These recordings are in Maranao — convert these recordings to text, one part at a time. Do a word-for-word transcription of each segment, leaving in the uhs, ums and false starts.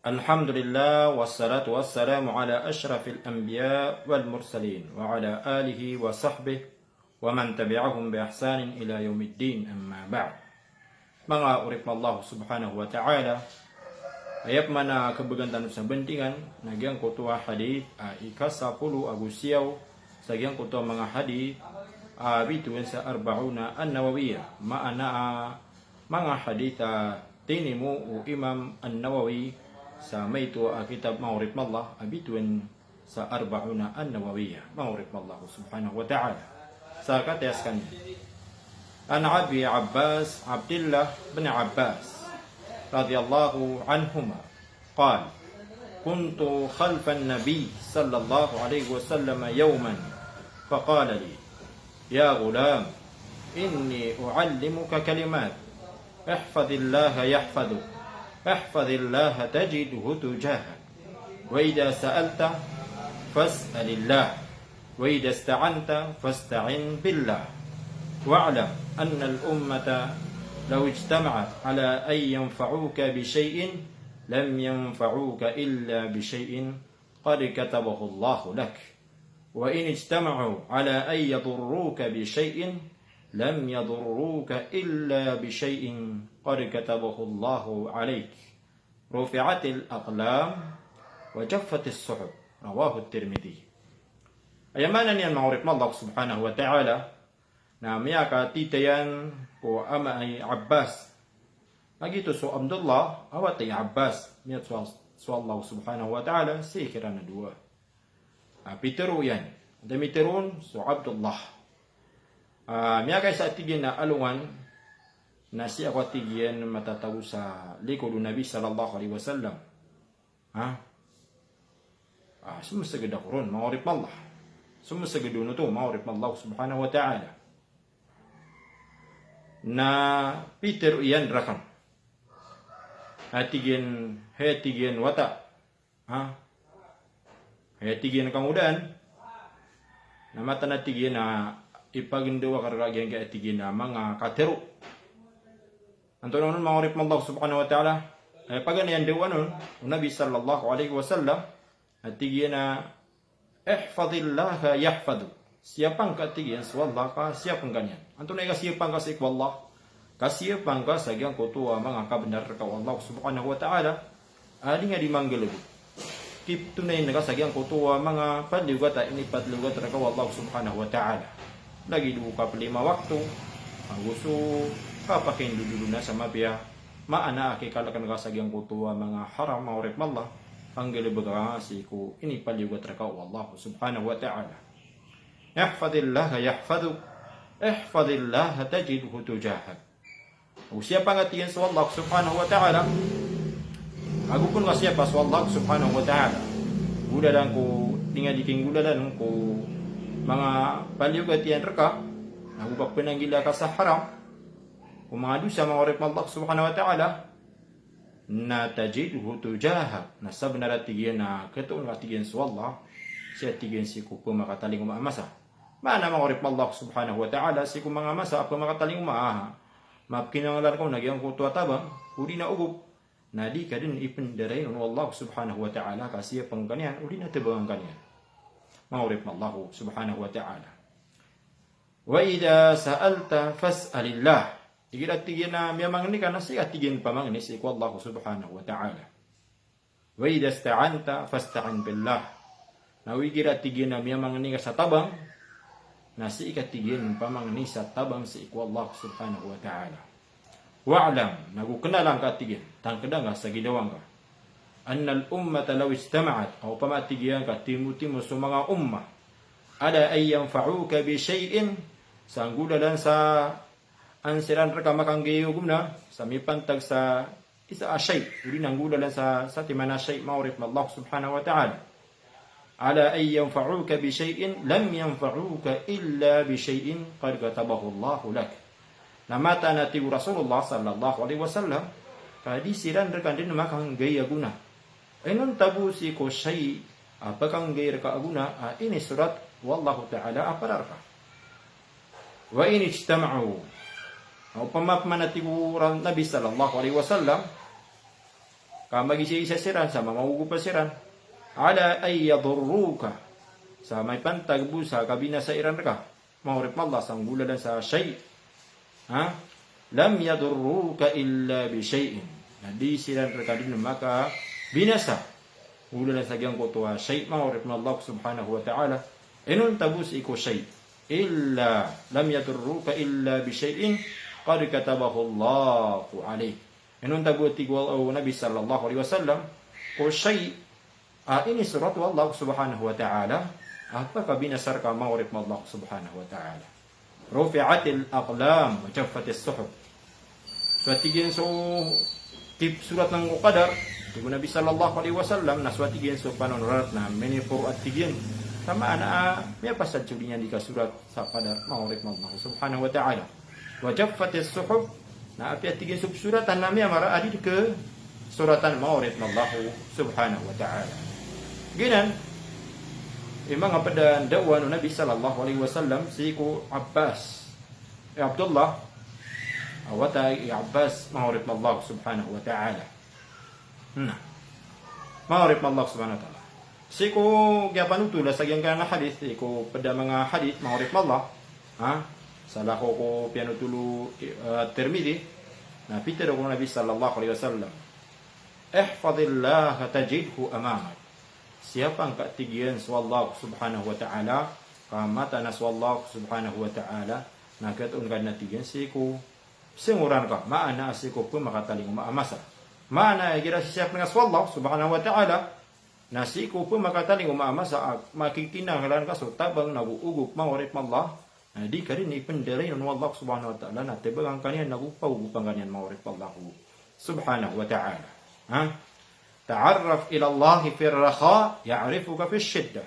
Alhamdulillah, wassalatu wassalamu ala ashrafil anbiya wal mursalin, wa ala alihi wa sahbihi wa man tabi'ahum bi ihsanin ila yawmiddin, amma ba'd. Manga oripn o Allah subhanahu wa ta'ala, aya pman a khabgan tano sa bandingan na giyangkoto a hadith a ika sapolo ago siyaw sa giyangkoto a manga hadith a bitowan sa Arba'una An-Nawawiyah, maana a manga hadith a tinimo o Imam An-Nawawi sa maito a kitab, manga oripn o Allah, a bitowan sa Arba'una An-Nawawiyah, manga oripn o Allah subhanahu wa ta'ala. Sa kataya skaniyan, an Abi Abbas Abdillah bin Abbas radiyallahu anhuma qal, kuntu khalfan Nabi sallallahu alaihi wasallam yawman, faqala li, ya ghulam, inni u'allimuka kalimat, ihfazillaha yahfazuk, ihfazillaha tajidhu tujahak, wa idha sa'alta fas'alillah, wa idha ista'anta fasta'in billah, wa'lam annal ummata law ijtama'at ala an yanfa'uka bi shay'in lam yanfa'uka illa bi shay'in qad katabahu Allahu lak, wa in ijtama'u ala an yadurruka bi shay'in lam yadurruka illa bi shay'in qad katabahu Allahu alaik, rufi'atil aqlam wa jaffatis suhuf, rawahu Tirmidhi. Aya maana niyan, manga oripn o Allah subhanahu wa ta'ala, na miyakatitayan ko ama i Abbas, lagid oto so Abdullah a wata i Abbas, miyatharo so, so Allah subhanahu wa ta'ala sii kiran a dowa. A, pitharo iyan, da mitharo on so Abdullah. A, miyakaisa, tig iyan, a alongan na sii ako, tig iyan, matatago sa likod o Nabi sallallahu alaihi wasallam. Ha? A, somsgd ako ron, manga oripn o Allah. Somsgd on oto, manga oripn o Allah subhanahu wa ta'ala. Na pitharo iyan rakn a, tig iyan, hay, tig iyan, wata. Ha? Hay, tig iyan, kangodaan. Na mataan a, tig iyan, a ipagndawa ka rka giyangkai, tig iyan, a manga katharo. Antonaa onon, manga oripn o Allah subhanahu wa ta'ala? Aya paganay a ndawaan on o Nabi sallallahu alaihi wasallam, a tig iyan a, ihfazillaha yahfazuk. Siyapa ngka, tig iyan, so Allah ka siyapn ka niyan. Antonaa i kasiyapa ngka sii ko Allah? Kasiyapa ngka sa giyangkoto a manga kabnar rka o Allah subhanahu wa ta'ala a di ngka di manggalbk. Kiptonayn ka sa giyangkoto a manga paliyogat a inipaliyogat rka o Allah subhanahu wa ta'ala, lagid o kaplima wakto ago so kapakindodolona sa mapiya. Maana a kikalkn ka sa giyangkoto a manga haram, manga oripn o Allah, panggalbka sii ko inipaliyogat rka o Allah subhanahu wa ta'ala. Ihfazillaha yahfazuk, ihfazillaha tajidhu tujahak. Ago siyapa ngka, tig iyan, so Allah subhanahu wa ta'ala, ago pn ka siyapa so Allah subhanahu wa ta'ala. Golalan ko, di ngka di kinggolalan ko manga paliyogat iyan rka, ago ba pnanggila ka sa haram, ko manga dosa, manga oripn o Allah subhanahu wa ta'ala, na tajidhu tujahak, na sabnar a, tig iyan, a khatoon ka, tig iyan, so Allah sii, tig iyan, sii ko pmakatalingoma a masa. Maana, manga oripn o Allah subhanahu wa ta'ala, sii ko manga masa a pmakatalingoma, a mapkinanglan ka on a giyangkoto a tabang odi na ogop, na di ka dn ipndarain on o Allah subhanahu wa ta'ala ka siyapn ka niyan odi na tbangn ka niyan, manga oripn o Allah subhanahu wa ta'ala. Wa idha sa'alta fas'alillah. Igira, tig iyan, a miyamangni ka na sii ka, tig iyan, pamangni sii ko Allah subhanahu wa ta'ala. Wa idha ista'anta fasta'in billah. Na igira, tig iyan, a miyamangni ka sa tabang, na sii ka, tig iyan, pamangni sa tabang sii ko Allah subhanahu wa ta'ala. Wa'lam, na go knala ngka, tig iyan, tangkda ngka sa ginawa ngka, annal ummata law ijtama'at, a opama, tig iyan, ka timotimo so manga ummah, ala an yanfa'uka bi shay'in, sa nggolalan sa an siran rka makanggay o gona sa mipantag sa isa a shay, odi na nggolalan sa, sa timan a shay, manga oripn o Allah subhanahu wa ta'ala. Ala an yanfa'uka bi shay'in lam yanfa'uka illa bi shay'in qad katabahu Allahu lak. Na mataan a, tig o Rasulullah sallallahu alaihi wasallam, ka di siran rka dn makanggay a gona inonta bo sii ko shay a pkanggay rka a gona a inisorat o Allahu ta'ala a para rka. Wa in ijtama'u. Opama pman a, tig o Nabi sallallahu alaihi wasallam, ka magisaisa siran sa mamagogopa siran, ala an yadurruka, sa maipantag bo sa kabinasa iran rka, manga oripn o Allah, sa nggolalan sa shay'. Ha? Lam yadurruka illa bi shay'in. Na di siran rka dn makabinasa. Nggolalan sa giyangkoto a shay', manga oripn o Allah subhanahu wa ta'ala. Inonta bo sii ko shay'. Illa, lam yadurruka illa bi shay'in qad katabahu Allahu alayk. Inonta bo, tig o Nabi sallallahu alayhi wasallam, ko shay' a inisorat o Allah subhanahu wa ta'ala a pakabinasa rka, manga oripn o Allah subhanahu wa ta'ala. Rufi'atil aqlam wa jaffatis suhuf. So, a tig iyan, so kipsorat anan ko qadar, tig o Nabi sallallahu alayhi wasallam, na so, a tig iyan, so panonorat na miniporo, a tig iyan. Sa maana a miyapasad so di niyan di kasorat sa qadar, manga oripn o Allah subhanahu wa ta'ala. Wa jaffatis suhuf, na apiya, tig iyan, so psoratan na miyamar a di kasoratan, manga oripn o Allah subhanahu wa ta'ala. Giyanan i manga pd a ndaowan o Nabi sallallahu alayhi wasallam sii ko Abbas, eh, Abdullah, a wata i Abbas, manga oripn o Allah subhanahu wa ta'ala. Na, manga oripn o Allah subhanahu wa ta'ala, sii ko giya panothol a sa giyangkanan a hadith, sii ko pd a manga hadith, manga oripn o Allah, ha? Salakaw ko piyanothol o, eh, Tirmidhi, na pitharo o Nabi sallallahu alayhi wasallam, "Ihfadhillaha tajidhu amamak." Siyapn ka, tig iyan, so Allah subhanahu wa ta'ala, ka mataan a so Allah subhanahu wa ta'ala na khatoon ka dn, a tig iyan, sii ko pzangoran ka, maana a sii ko pmakatalingoma a masa. Maana a igira sisiyapn ka so Allah subhanahu wa ta'ala na sii ko pmakatalingoma a masa a makikinanglan ka so tabang nago ogop, manga oripn o Allah, na di ka dn ipndarain o Allah subhanahu wa ta'ala, na tabangan ka niyan nago pagogopan ka niyan, manga oripn o Allah subhanahu wa ta'ala. Ha? "Ta'arraf ilallahi fir rakha, ya'rifuka fish shiddah."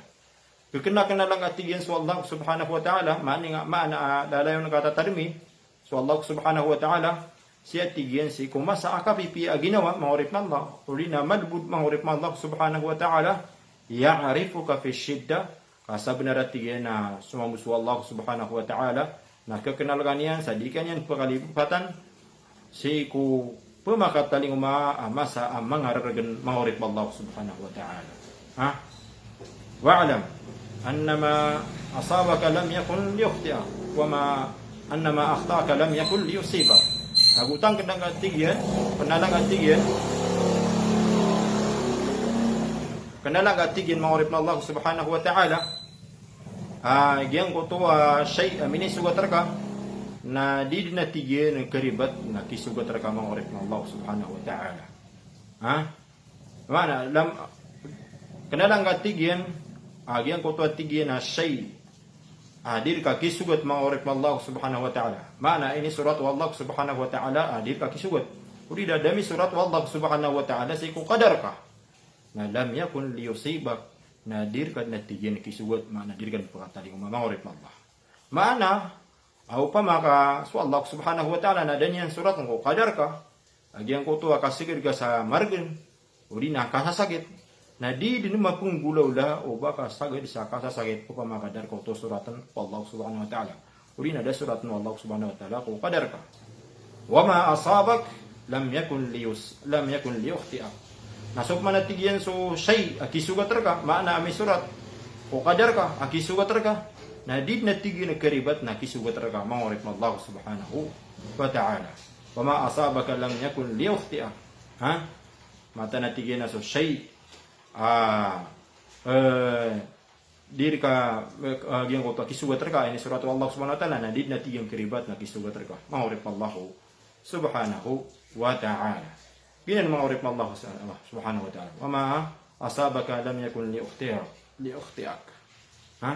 Kna, kna lang, a tig iyan, so Allah subhanahu wa ta'ala, maana nga, maana a lalayon ka tatarmi so Allah subhanahu wa ta'ala sii, a tig iyan, sii ko masa a kapipiya a ginawa, manga oripn o Allah, odi na malbod, manga oripn o Allah subhanahu wa ta'ala, "ya'rifuka fish shiddah." Ka sabnar, a tig iyan, na somambo so Allah subhanahu wa ta'ala na kknal ka niyan sa di ka niyan pkalipatan sii ko pmakatalingoma a masa a mangarargn, manga oripn o Allah subhanahu wa ta'ala. Ha? "Wa'lam annama asabaka lam yakun liyukhti'ak, wa ma, annama akhta'aka lam yakun liyusibak." Ago tangkd lang, a tig iyan, kna lang, a tig iyan, kna lang, a tig iyan, manga oripn o Allah subhanahu wa ta'ala, a giyangkoto a shay' a minisogat rka na di dn, a tig iyan, karibat na kisogat rka, manga oripn o Allah subhanahu wa ta'ala. Ha? Maana, lam, kna lang, a tig iyan, a giyangkoto, a tig iyan, a shay' a di rka kisogat, manga oripn o Allah subhanahu wa ta'ala. Maana, inisorat o Allah subhanahu wa ta'ala a di rka kisogat, odi na da misorat o Allah subhanahu wa ta'ala sii ko qadar ka, na lam yakun liyusibak, na di rka dn, a tig iyan, kisogat, maana di rka dn pkatalingoma, manga oripn o Allah. Maana a opama ka so Allah subhanahu wa ta'ala na da niyan soratn ko qadar ka a giyangkoto a kasagad ka sa margn, odi na kasasakit, na di dn mapnggolawla o ba ka sagad sa kasasakit opama ka da rka oto soratn o Allah subhanahu wa ta'ala, odi na da soratn o Allah subhanahu wa ta'ala ko qadar ka. "Wa ma asabak lam yakun liyus-, lam yakun liyukhti'ak." Na so pman, a tig iyan, so shay' a kisogat rka, maana a misorat ko qadar ka a kisogat rka, na di dn, a tig iyan, karibat na kisogat rka, manga oripn o Allah subhanahu wa ta'ala. "Wa ma asabaka lam yakun liyukhti'ak." Ha? Mataan, a tig iyan, a so shay' a, eh, di rka, eh, giyangkoto a kisogat rka, inisorat o Allah subhanahu wa ta'ala, na di dn, a tig iyan, karibat na kisogat rka, manga oripn o Allah subhanahu wa ta'ala. Giyanan, manga oripn o Allah subhanahu wa ta'ala. "Wa ma asabaka lam yakun liyukhti'ak, liyukhti'ak." Ha?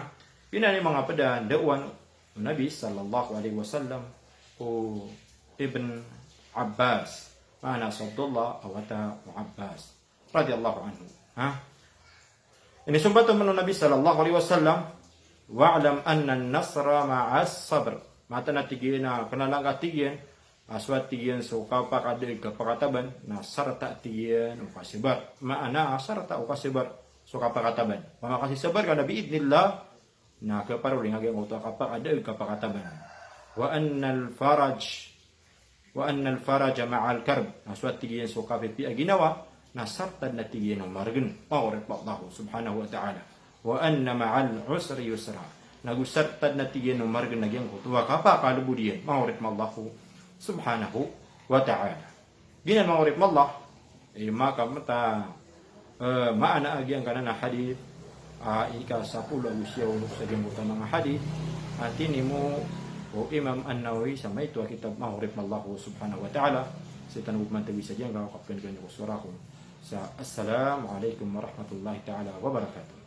Giyanan i manga pd a ndaowan o Nabi sallallahu alayhi wasallam ko Ibn Abbas, maana so Abdullah a wata o Abbas, radiyallahu anhu. Ha? Inisombat pman o Nabi sallallahu alayhi wasallam, "Wa'lam anna an-nasra ma'as sabr." Mataan, a tig iyan, a kna lang, a tig iyan, a so, a tig iyan, so kapakadaag, kapakataban na sarta, a tig iyan, o kasabar. Maana a sarta o kasabar so kapakataban. Opama ka sisabar ka na, bi idhnillah, na kaparoling a giyangkoto a kapakadaag, kapakataban. "Wa annal faraj, wa annal faraja ma'al karb." Na so, a tig iyan, so kapipiya a ginawa Na sartan a tig iyan o margn, manga oripn o Allah subhanahu wa ta'ala. Wa anna ma'al usri yusra. Nago sartan a tig iyan o margn a giyangkoto a kapakalbod iyan, manga oripn o Allah subhanahu wa ta'ala. Giyanan manga oripn o Allah, eh, maka mata, eh, maana a giyangkanan a hadith, ah, ika sapolo ago siyaw sa giyangkoto a manga hadith, a tinimo o Imam An-Nawawi sa maito a kitab, manga oripn o Allah subhanahu wa ta'ala. Sii tano bo pman tagoi sa giyangkanan, kapkn ko sorako sa assalamu alaikum warahmatullahi ta'ala wabarakatuh.